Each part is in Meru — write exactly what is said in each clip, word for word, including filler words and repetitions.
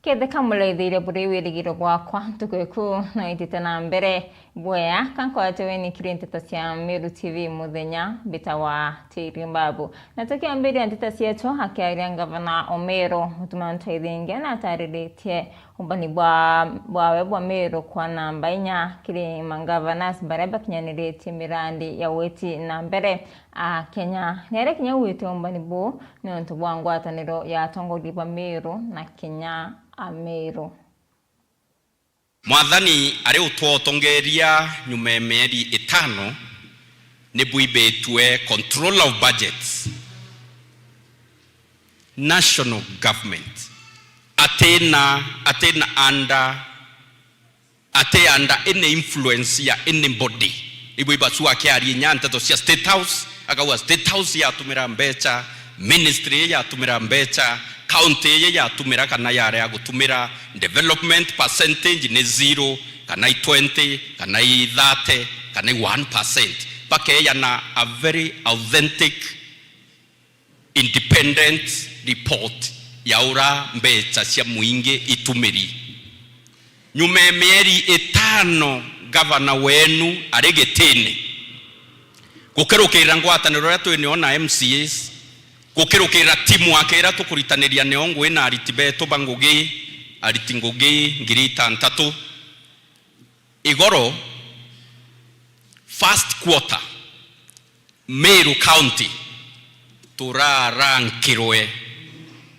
Ketheka muraithiria buri wirigiro bwakwa, ntuku iku no itite na mbere bwea, ka nkwate weni kiri nteto cia Meru T V muthenya, mbitawa Tiri Mbabu. Na tukiambiria nteto cietu, akiaria ngavana o Meru, Mutuma M'Ethingia, na atariritie umbani bwa, bwawe bwa Meru kwa namba inya kiri mangavanas baria bakinyaniritie mirandi ya witi na mbere a Kenya. Ni aria kinya gwite umbani buu niuntu bwa ngwataniro ya atongoria ba Meru na kinya Ameru. Mwathani ari utwotongeria nyuma ya mieri itano, ni bwibitue control of budgets, national government, atina, atina under, ati under any influence ya anybody. Ibu ibasu akiaria inya nteto cia State House, akauga State House yatumira mbecha, ministry ii yatumira mbecha, county ii yatumira kana yarea gutumira, development percentage ni zero, kana i twenty, kana i thirty, kana i one percent. Bakeyana a very authentic independent report ya ura mbecha cia muingi itumiri. Nyuma ya mieri itano, gavana wenu ari gitine, gukirukirira ngwataniro iria twi nio na M C As, gukirukirira timu ake iria tukuritaniria nio ngugi na ariti betu ba ngugi, ariti ngugi ngiri itantatu, igoro, first quarter, Meru County turarankirwe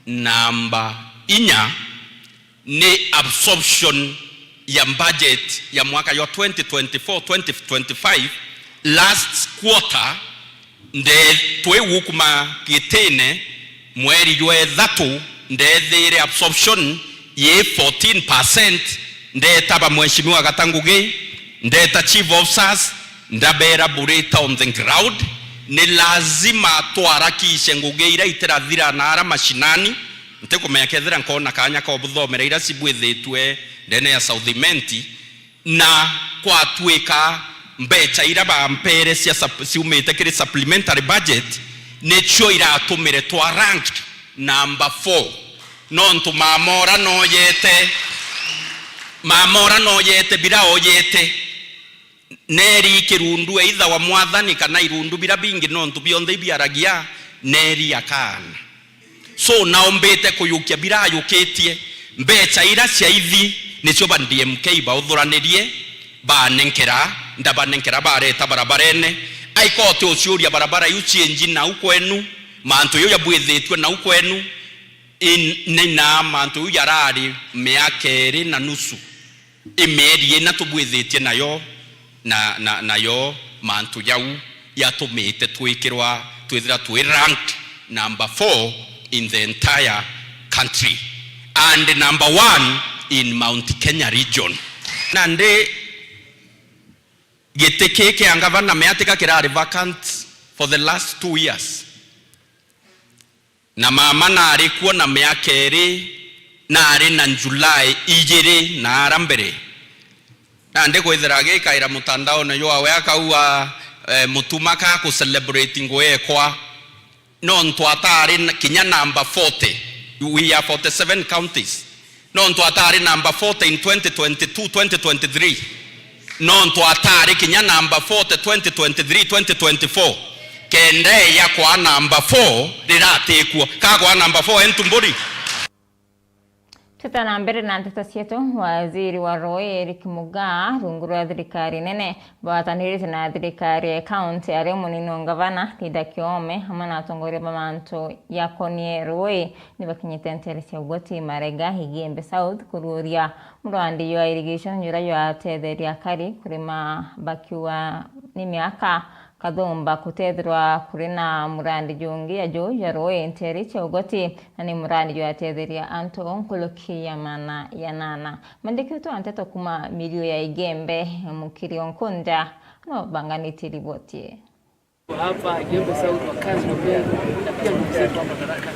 namba inya ni absorption ya budget ya mwaka jwa twenty twenty-four, twenty twenty-five. Last quarter, nde-, twi gukuma gitine mweri jwa ithatu, ndethire absorption yi fourteen percent. Ndeta ba Mheshimiwa Gata Ngugi, ndeta chief officers, ndabera burita on the ground, ni lazima twarakishe ngugi iria itirathira na ara mashinani. Ntikumenya kethira nkona kanya ka ubuthomera iria cibwithitue ndene ya South Imenti, na kwatuika mbecha iria bampere cia sup-, ciumite kiri supplementary budget, nicio iratumire twa ranked number four. Nontu mama ura noyete, mama ura noyete bira oyete, neri kirundu either wa mwathani kana irundu bira bingi, nontu bionthe ibiaragia, neri akaana. So, naombite kuyukia birayukitie, mbecha iria ciaithi nicio ba D M K bauthuranirie, banenkera, ndabanenkera, bareta barabarene. Aikote uciuria barabara iu cienji nau kwenu, mantu jau jabwithitue nau kwenu, in-, ni na mantu jau jarari miaka iri na nusu. I mieri ina tubwithitie nayo, na, na, nayo mantu jau yatumite twikirwa, twithira twi ranked number four in the entire country and number one in Mount Kenya region. Nandi giti kii kia ngavana miatika kirari vacant for the last two years. Na mama nari kuo na miaka iri, nari na July ijiri na ara mbere. Nandi kwithira agikaira mutandaone jwawe akauga, eh, Mutuma ka ku celebrate ngugi ekwa. Nontu atari na, kinya number forty. We are forty-seven counties. Nontu atari number forty in twenty twenty-two, twenty twenty-three. Nontu atari kinya number forty, twenty twenty-three, twenty twenty-four. Kenda eya kwa number four riratikwo. Ka kwa number four entu mburi. Tuta na mbere na nteto cietu, waziri wa rui Eric Mugaa, rungu rwa thirikari nene, bagwatanirite na thirikari ya kaunti, ari munini wa ngavana Linda Kiome, hamwe na atongoria ba mantu jakonie rui, ni bakinyite nteere cia ugoti Marega, Igembe South, kururia murandi jwa irrigation juria jwatetheria akari kurima, bakiuga ni miaka kathumba kutethirwa kuri na murandi jungi ya juu ja rui nteere cia ugoti, na ni murandi jwatetheria antu nkuruki ya maana ya nana. Mwandiki wetu wa nteto kuuma mirio ya Igembe, Mukiri Onkunja, no banganitie riboti ii. Hapa Igembe South, wakazi wa Meru na pia ndugu zetu wa Madaraka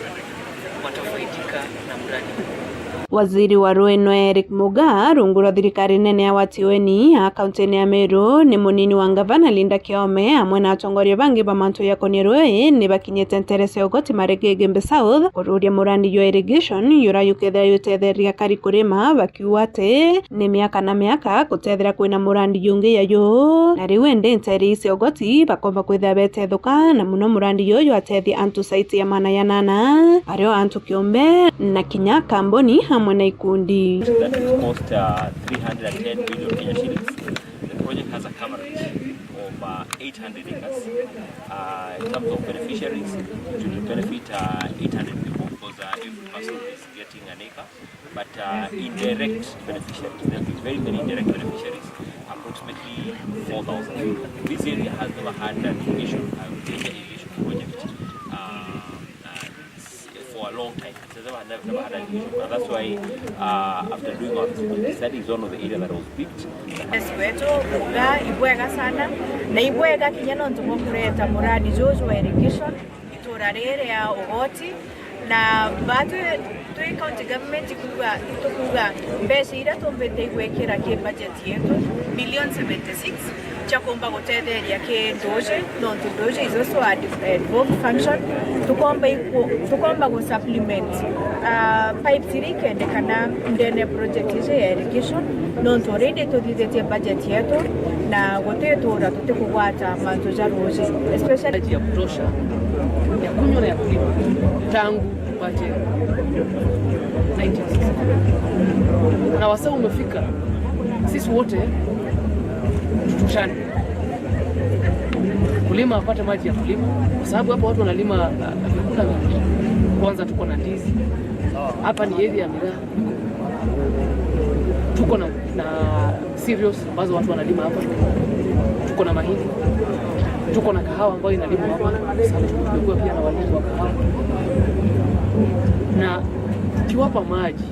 watafaidika na mradi huu. Waziri wa rui nwe Eric Muga, rungu rwa thirikari nene ya Watiweni ya kaunti-ini ya Meru, ni munini wa ngavana Linda Kiome, amwe na atongoria bangi ba mantu jakonie rui, ni bakinyite ntere cia ugoti Marega Igembe South, kururia murandi jwa irrigation, jura jukethira jutetheria akari kurima, bakiuga ati ni miaka na miaka gutethira kwina murandi jungi ya juu. Na riu indi ntere ii cia ugoti bakomba kwithira betethuka, na muno murandi juju jwatethia antu site ya maana ya nana, ario antu kiumbe, na kinya kambuni amwe na ikundi. That will cost, uh, three hundred and ten million Kenya shillings. The project has a coverage of, uh, eight hundred acres. Uh, in terms of beneficiaries, it will benefit, uh, eight hundred people because, uh, every person is getting an acre. But, uh, indirect beneficiaries, there will be very many indirect beneficiaries, approximately four thousand. This area has never had an irrigation, uh, major irrigation project, uh, uh, for a long time. It's never, never, never had an irrigation. And that's why, uh, after doing our feasibility study, is one of the areas that was picked. Yes, wetu, Muga, ibwega sana, na ibwega kinya nontu bwa kureta muradi juju wa irrigation itura riri ya Ugoti, na ba twi, twi county government kuuga, tukuuga mbeca iria tumbite igwikira ki budget yetu, million seventy-six, cia kumba gutetheria ki nduji, nontu nduji is also a de-, a devolved function. Tukomba iku-, tukomba gu supplement, ah, pipes iria ikendekana ndene project iji ya irrigation, nontu already tuthithitie budget yetu, na guti itura tutikugwata mantu ja ruji, especially maji ya kutosha ya kunywa na ya kulima tangu tupache nineteen sixty. Na wasaa umefika sisi wote tutoshane, kulima apate maji ya kulima, kwa sababu hapo watu wanalima, ah, vyakula vingi. Kwanza tuko na ndizi hapa, ni area ya miraa, tuko na, na cereals ambazo watu wanalima hapa. Tuko na mahindi, tuko na kahawa ambayo inalimwa hapa, sababu tumekuwa pia na walimu wa kahawa. Na tukiwapa maji,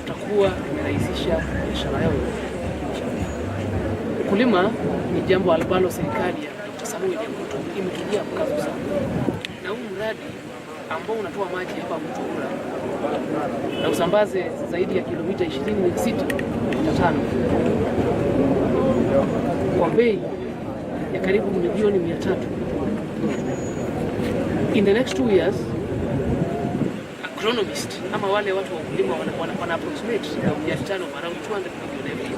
tutakuwa tumerahisisha biashara yao. Ukulima ni jambo ambalo serikali ya Doctor Samoei William Ruto imetilia mkazo sana. Na huu mradi ambao unatoa maji hapa Mutura na usambaze zaidi ya kilomita ishirini na sita nukta tano kwa bei ya karibu milioni mia tatu. In the next two years, agronomist ama wale watu wa ukulima wana, wana, wana approximate a budget of around two hundred million every year.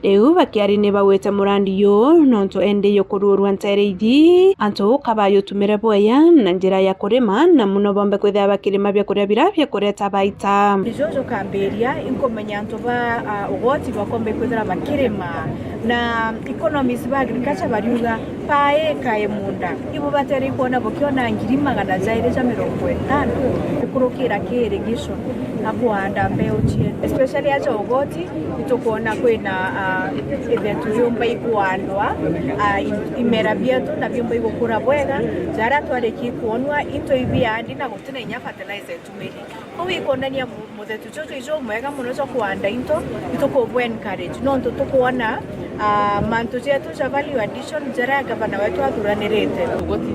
Riu bakiari ni bagwite murandi yu nontu endi yukururwa ntere iji, antu kabayutumire bweya na njira ya kurima, na muno bombe kwithira bakirima biakuria biria bikureta baita. Juju kambiria, inkumenya antu ba, ah, Ugoti bakombe kwithira bakirima, na economist ba agriculture bariuga, per acre ya munda, ibubatere ikwona bukiona ngiri magana jairi ja mirongo itano gukurukira ki irrigation na kuhanda mbeu cietu, especially aja Ugoti. Itukwona kwina, ah, ithetu biumba ikuandwa, ah, i-, imera bietu na biumba igukura bwega, jaria twariki kwonwa into ibiandi na gutina inya fertilizer itumiri. Kou ikwonania mu-, muthetu juju iju mwega muno jwa kuanda into, itukubu encourage, nontu tukwona, ah, mantu jetu ja value addition jaria gavana wetu athuranirite. Ugoti,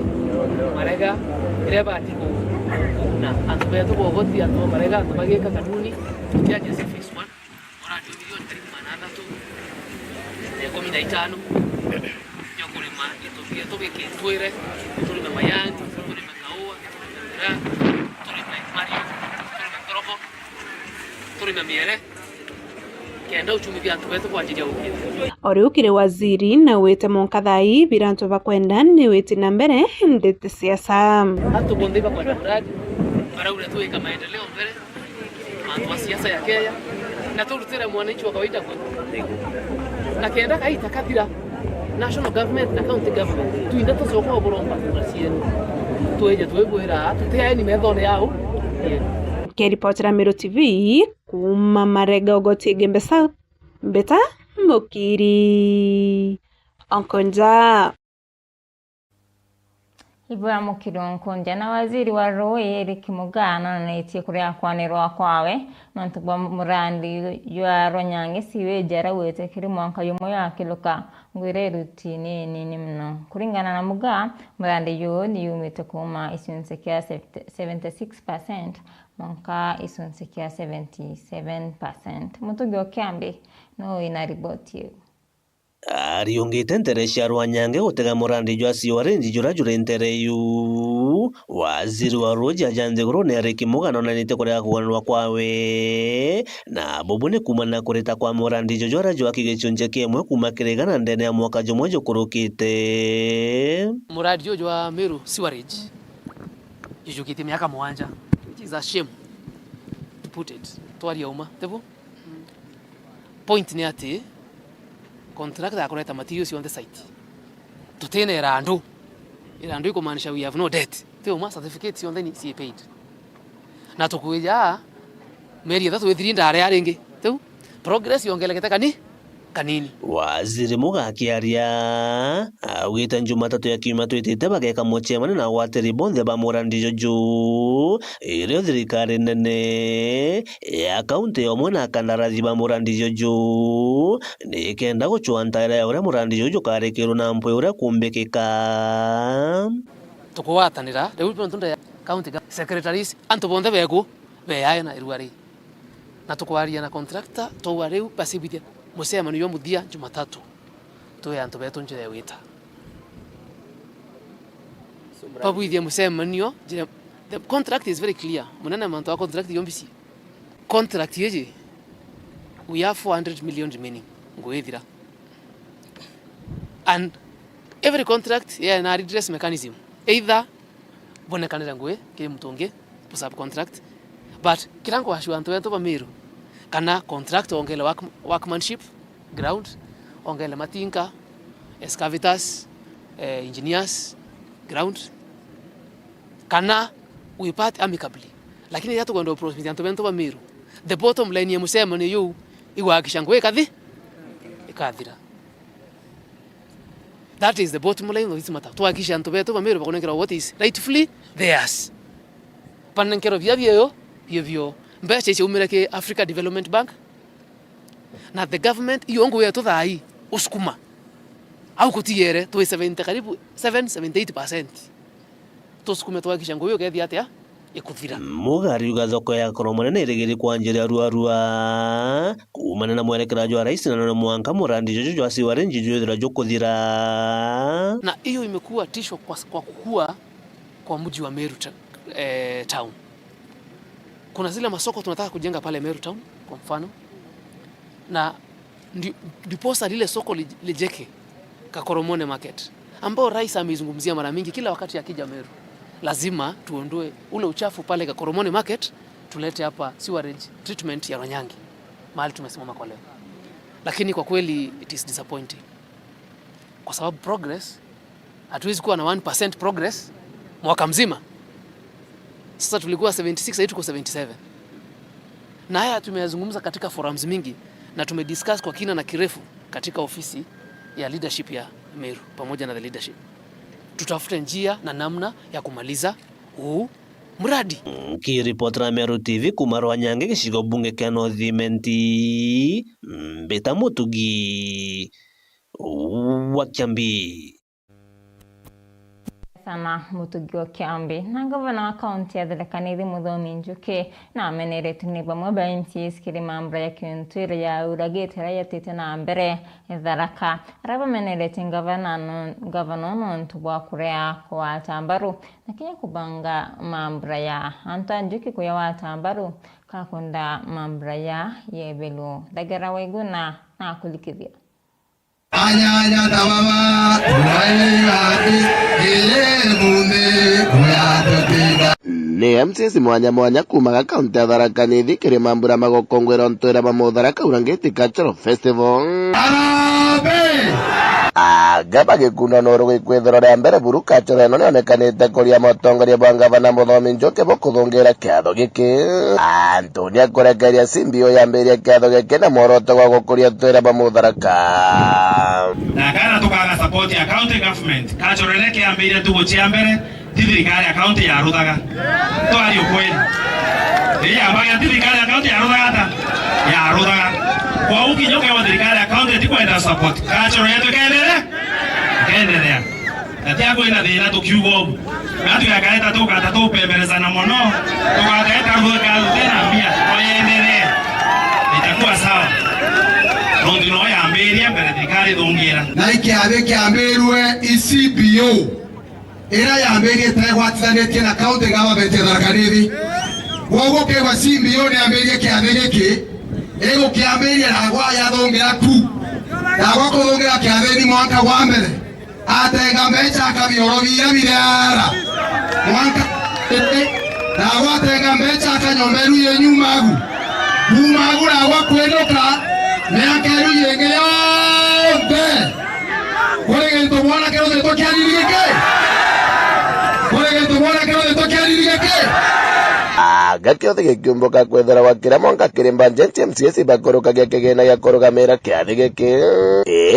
Marega, iria ibati ku-, kuguna antu betu ba Ugoti, antu ba Marega, antu bagika kanuni, tukianjia phase one, urati wa milioni karibu magana athatu na ikumi na itano ya kurima gitugi, gitugi kitwire, turime majani, turime kaua, turime miraa, turime mariu, turime ngorobo, turime miere, kenda uchumi bia antu betu bwanjiria gukira. O riu kiri waziri na wite monka thaa ii, bira antu bakwenda ni witi na mbere ndete siasa. Antu bonthe ibakwenda muradi, baraure twika maendeleo mbere, mantu ma siasa ya Kenya, na turutire mwananchi wa kawaida kwe. Na kenda kaita kathira, national government na county government, twinthe tucoka uburomba kura cietu. Twije twibwira, tutiaeni methone yao. Nkiripotera Meru T V, kuuma Marega Ugoti Igembe South, Mbeta Mukiri. Onkonja. Bwa mukiri nkunja na waziri wa ruui Eric Mugaa nonanitie kuria kwanirwa kwawe nontu bwa murandi jwa Rwanyange sewage aria ugwite kiri mwanka jumwe jwa kiluka ngwira irutini inini mono. Kuringana na Mugaa, murandi juu ni yumite kuuma gicunci kia seventy six percent mwanka gicunci kia seventy seven percent. Mutugi o Kiambi no wina riboti iu. Ariungite ntere cia Rwanyange gutega murandi jwa sewage juria juri ntere iu. Waziri wa ruuji aja nthigurune Eric Mugaa nonanitie kurega kugwanirwa kwawe, na bubu ni kuumana na kurita kwa murandi juju juria jwaki gicunci kimwe kuuma kiri igana ndene ya mwaka jumwe jukurukite. Muradi juju jwa Meru sewerage jujukitie miaka mugwanja, which is a shame to put it. Twaria uma, tibu? Point ni ati contractor akureta materials cionthe site. Tutina irandu. Irandu ikumaanisha we have no debt. Ti uma, certificate cionthe ni ci paid. Na tukwija mieri ithatu ithiri ndare ya ringi. Tiu? Progress yongerekete kani? Kanini. Waziri Mugaa akiaria, augite Jumatatu ya kiumia twitite bageka mucemanio na agwatiri bonthe ba murandi juju, irio thirikari nene ya kaunti yomwe na akandarathi ba murandi juju, nikenda gucua ntaira ya uria murandi juju jukarikirwe na mpwi uria kumbikika. Tukugwatanira riu nontu nda ya county gov-, secretaries, antu bonthe beku beyae na irua ri, na tukwaria na contractor, twauga riu basibithia mucemanio jwa muthia Jumatatu, twi antu betu njira ya gwita. Babwithie mucemanio, njira, the contract is very clear. Munene mantu a contract yo mbisi. Contract iji, we have four hundred million remaining, nguithira. And every contract yena redress mechanism. Either bonekanire ngui kiri muntu ungi, bu subcontract. But kira nkwashua antu betu ba Meru, kana contract ongele work-, workmanship, ground, ongele matinka, excavators, eh, engineers, ground, kana we part amicably. Lakini riria tukwenda upromise antu betu ba Meru, the bottom line ya mucemanio juu igwakisha ngui ikathi-, ikathira. That is the bottom line of this matter. Tuhakikishe antu betu ba Meru bakunenkerwa what is rightfully theirs. Banenkerwa bia bio, bio bio. Mbeca icio umire ki Africa Development Bank. Na the government, iyo ngui yetu thaa ii, usukuma. Au kutiere, twi seventy, karibu seven, seventy eight percent. Tusukume twakisha ngui ukethia atia? Ikuthira. Mugaa ariuga thoko ya Koromone ni irigiri kwanjiria ruarua. Kuumania na mwerekera jwa rais na none mwanka murandi juju jwa sewerage jwithira jukuthira. Na hiyo imekuwa tisho kwa, kwa kukua kwa mji wa Meru ta-, eh, town. Kuna zile masoko tunataka kujenga pale Meru town, kwa mfano. Na ndi-, ndiposa lile soko li-, lijeke, Kakoromone Market, ambao rais ameizungumzia mara mingi kila wakati akija Meru. Lazima tuondoe ule uchafu pale Kakoromone Market, tulete hapa sewage treatment ya Rwanyange, mahali tumesimama kwa leo. Lakini kwa kweli it is disappointing. Kwa sababu progress, hatuwezi kuwa na one percent progress mwaka mzima. Sasa tulikuwa seventy six, sasa tuko seventy seven. Na haya tumeyazungumza katika forums mingi na tumediscuss kwa kina na kirefu katika ofisi ya leadership ya Meru pamoja na the leadership. Tutafute njia na namna ya kumaliza huu mradi. Nkiripotera Meru T V kuuma Rwanyange, gicigo bunge kia North Imenti, mbita Mutugi wa Kiambi. Sana Mutugi wa Kiambi. Na ngavana wa kaunti ya Tharaka Nithi Muthomi Njuki nameneretwe ni bamwe ba M C As kiri mambura ya kiuntwire ya uragite iria yatite na mbere Tharaka. Aria bamenerete ngavana no-, ngavana nontu bwa kurea kugwata mbaru na kinya kubanga mambura ya antu a Njuki kuyagwata mbaru kakunda mambura ya yebelu. Thagera Waiguna na akulikithia. Anyanya ta baba, turaira ati, ile munthi, uya tutinda. Ni M C As mwanya mwanya kuumaga kaunti ya Tharaka Nithi kiri mambura magokongwera ntwira ba Mutharaka Urangiti Cultural Festival. Harambee! Anga bagikunda nuru gikwithirwa ria mbere buru cultural ino nionekanite kuria mutongoria bwa ngavana Muthomi Njuki bukuthungira kiatho giki. Antu ni akurekeria C B O yambirie kiatho giki na mworoto gwa gukuria ntwira ba Mutharaka. Na kana tukaga support ya county government. Cultural ino kiambirie ntugu cia mbere, Ti thirikari ya county yaruthaga. Twari ukweli. Ii yambaga ti thirikari ya county yaruthaga ata? Yaruthaga. Kwou kinya ukewa thirikari ya county itikwenda support. Culture yetu ikenderea? Ikenderea. Na tia kwina thina tukiuga ugu. Na tugakare ta tuka-, ta tupemberezana mono. Tugakare ta ruo ka rutena mbia. Oyenderea. Itakuwa sawa. Nontu no yambirie mbere thirikari ithungira. Na ikiathi kiambirue i C B O. Iria yambiririe itegwatithanitie na county government ya Tharaka Nithi. Kwoguo kegwa C B O ni yambiririe kiathi giki, igukiambiria nagwa yathungira ku. Nagwa kuthungira kiathini mwanka wa mbere, atenga mbeca akabioro biria birara. Mwanka nagwa atenga mbeca akanyomba iru yenyu magu. Kuuma agu nagwa kwinuka, miaka iru yengi yonthe. Kuri gintu mwanake ruthitwa kiariri giki? Kuri gintu mwanake ruthitwa kiariri giki? Aga kiothe gikiumbuka kwethira gwa kiria mwanka kiri mbanjenti M C S ibakurukagia kigina gia kurugamira kiathi giki.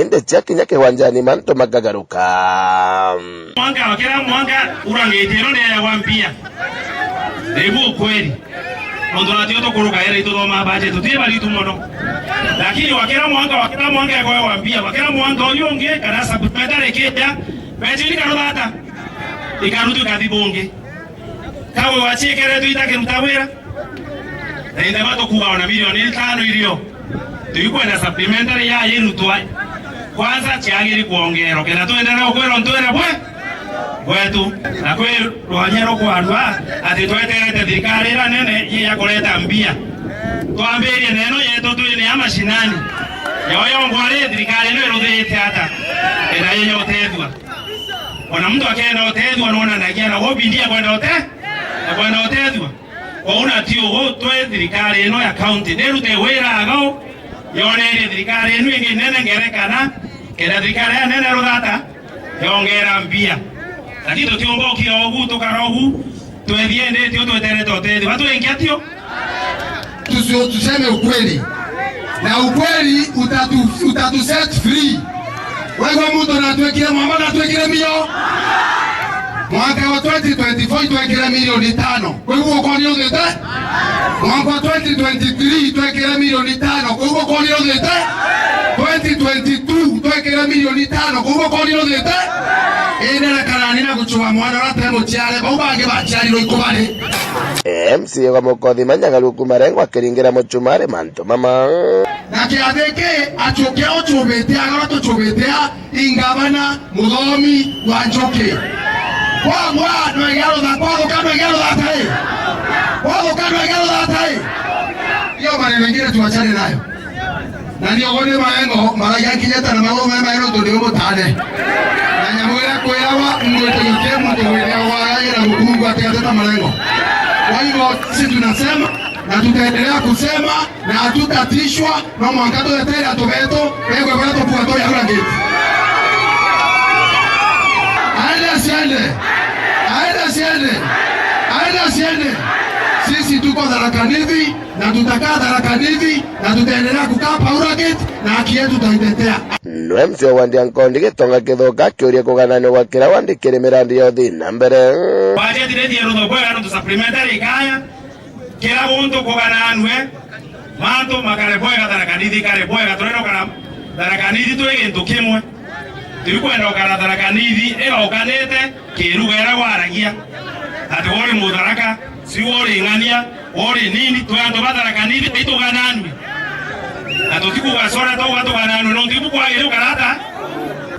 Indi ciakinya kiwanjani mantu makagaruka. Mwanka wa kiria mwanka urangitiro ni ya wa mpia. Nibu ukweli. Nontu natio tukuruka ere ituthoma budget, tuti baritu mono. Lakini wakira mwanka, wakira mwanka ekoe wa mbia, wakira mwanka uyu ungi, kana supplementary ikija, mbeca iu ikaruthata, ikarutwa ikathi bungi. Kawe wachikere tu itakiruta wira. Na inde batukuga ona milioni itano irio. Tuikwenda supplementary ya irutwa. Kwanza, ciagiri kwongerwa, kenda twendere ukwirwa ntwire bwe bwetu, na kwi rwanya rukwarua ati tweterete thirikari ira nene ya kureta mbia. Twambirie neno yetu twine ya mashinani. Yo yongwa ri, thirikari ino iruthite ata? Kenda yenya utethua. Ona muntu akenda utethua, nonanagia na wobindia kwenda ute-, na kwenda utethua. Kwou na ti ugu twi thirikari ino ya county. Nirute wira agau, yonerie thirikari ino ingi nene ngerekana, kenda thirikari ya nene ruthata, yongera mbia. Lakini tutiumba ukira ugu, tukara ugu, twethie ndi tio tweterete utethio. Batwingia tio? Tusi-, tuseme ukweli. Na ukweli utatu-, utatu set free. Waigua muntu natwikire mwamba, natwikire mio. Mwaka wa twenty twenty-four itwekire milioni tano. Kwa hivyo ukoria uthite? Mwaka wa twenty twenty-three itwekire milioni tano. Kwa hivyo ukoria uthite? Twenty twenty-two twekire milioni tano. Kwa hivyo ukoria uthite? Indi rekanani na gucua mwana uria ate muciare. Bau bangi baciarirwe ikubari. M C A wa Mukothima Nyagaruku Marengwa akiringira muchumari mantu mama. Na kiathi ki acukia ucubite agara tucubite a ingabana muthomi wa njuki. Kwagwa no igia rutha-, kwathuka no igia ruthata i. Kwathuka no igia ruthata i. Hiyo maneno mengine tuachane nayo. Na nio uguo ni marengo maragia nkinyite na maguru me maero ntu ndi umutane. Na nyamu iria kwirawa ngwite gutie muntu wira waragira gukungu ati ateta marengo. Kwa hivyo sisi tunasema na tutaendelea kusema na hatutatishwa, no mwanka tuetere antu betu begwe baria tukua turi aura gate. Aende asiende. Aende asiende. Aende asiende. Sisi tuko Tharaka Nithi. Na tutakaa Tharaka Nithi, na tutaendelea kukaa Paura Gate, na haki yetu tutaitetea. No M C A wa wandi ya Nkondi Gitonga Kithuka akiuria kugananua gwa kira wandi kiri mirandi ya uthii na mbere. Bajeti ni thieru thoko ya ntu supplementary ikaya, kira muntu kugananue, mantu makare bwega, Tharaka Nithi ikare bwega, turenda ukara Tharaka Nithi twi gintu kimwe. Turikwenda ukara Tharaka Nithi igaukanite kiruga iria waragia. Ati wori Mutharaka, si wori Ng'ania, wori nini, twi antu ba Tharaka Nithi, itugananue. Na tutikuga sora tauga tugananue, nontu ibu kwagiri ukara ata?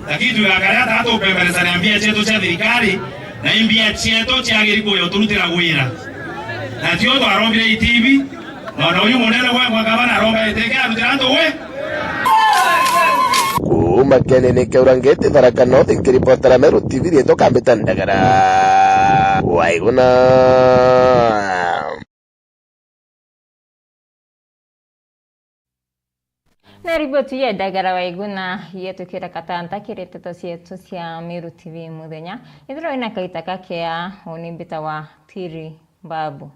Lakini twigakare ata tupemberesania mbia cietu cia thirikari, na imbia cietu ciagiri kuya uturutira wira. Na tio twarombire i T V, Mwana uyu munene gwe gwa gavana aromba iteke arutira antu gwe. Kuuma Kenene Keura Ngeti Tharaka North, nkiripotera Meru T V rietwa Kambita Ndagara. Waiguna. Na riboti ya Ndagara Waiguna yetukira katanta kiri nteto cietu cia Meru T V muthenya. Ithirwa ina kaita kakea, uni mbita wa Tiri Babu.